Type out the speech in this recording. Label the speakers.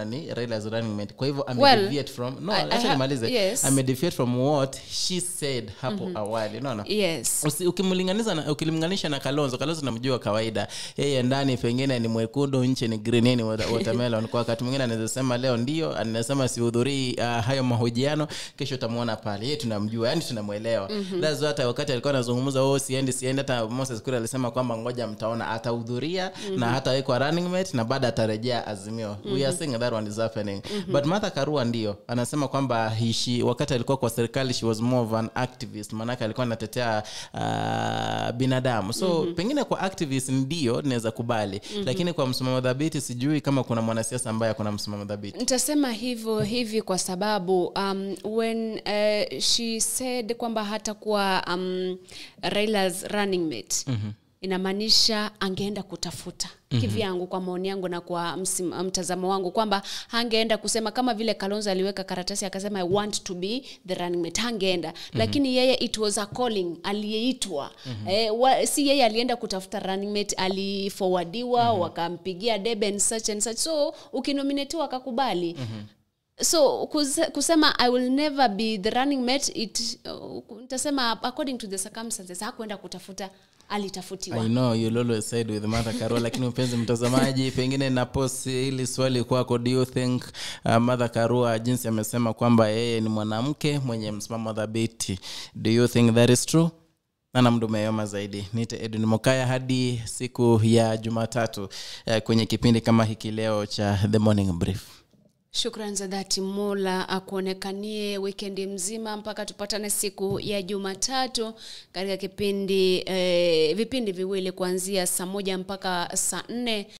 Speaker 1: Ni Raila's running mate. Kwa hivyo ame
Speaker 2: Well,
Speaker 1: deviate from, no,
Speaker 2: I
Speaker 1: acha nimalize.
Speaker 2: Yes.
Speaker 1: Ame deviate from what she said hapo awali, unaona?
Speaker 2: Yes.
Speaker 1: Ukimlinganisha na Kalonzo, Kalonzo namjua kawaida, yeye ndani pengine ni mwekundu, nje ni green, yeye ni watermelon. Kwa wakati mwingine anaweza sema leo ndio, anasema sihudhurii hayo mahojiano, kesho utamuona pale. Yeye tunamjua, yani tunamuelewa. That's what wakati alikuwa anazungumza, oh, siendi, siendi, hata Moses Kuria alisema kwamba ngoja mtaona atahudhuria na hatawekwa running mate na baada atarejea Azimio. We are seeing that one is happening. But Martha Karua ndio anasema kwamba wakati alikuwa kwa serikali she was more of an activist, maanake alikuwa anatetea binadamu. So pengine kwa activist ndio naweza kubali, lakini kwa msimamo dhabiti sijui kama kuna mwanasiasa ambaye kuna msimamo dhabiti.
Speaker 2: Nitasema hivyo hivi kwa sababu when she said kwamba hatakuwa Raila's running mate, inamaanisha angeenda kutafuta kivyangu, kwa maoni yangu na kwa mtazamo wangu, kwamba hangeenda kusema kama vile Kalonzo aliweka karatasi akasema I want to be the running mate, hangeenda. Lakini yeye it was a calling, aliyeitwa. Si yeye alienda kutafuta running mate, aliforwardiwa, wakampigia debe and such and such. So ukinominatiwa akakubali. So kusema I will never be the running mate, nitasema according to the circumstances hakuenda kutafuta, alitafutiwa.
Speaker 1: I know you'll always side with Martha Karua, lakini mpenzi mtazamaji, pengine na post hili swali kwako, do you think Martha Karua jinsi amesema kwamba yeye ni mwanamke mwenye msimamo dhabiti, do you think that is true? Na mdumeyoma zaidi. Niite Edwin Mokaya hadi siku ya Jumatatu kwenye kipindi kama hiki leo cha The Morning Brief.
Speaker 2: Shukrani za dhati, Mola akuonekanie weekend mzima mpaka tupatane siku ya Jumatatu katika kipindi vipindi viwili kuanzia saa 1 mpaka saa 4.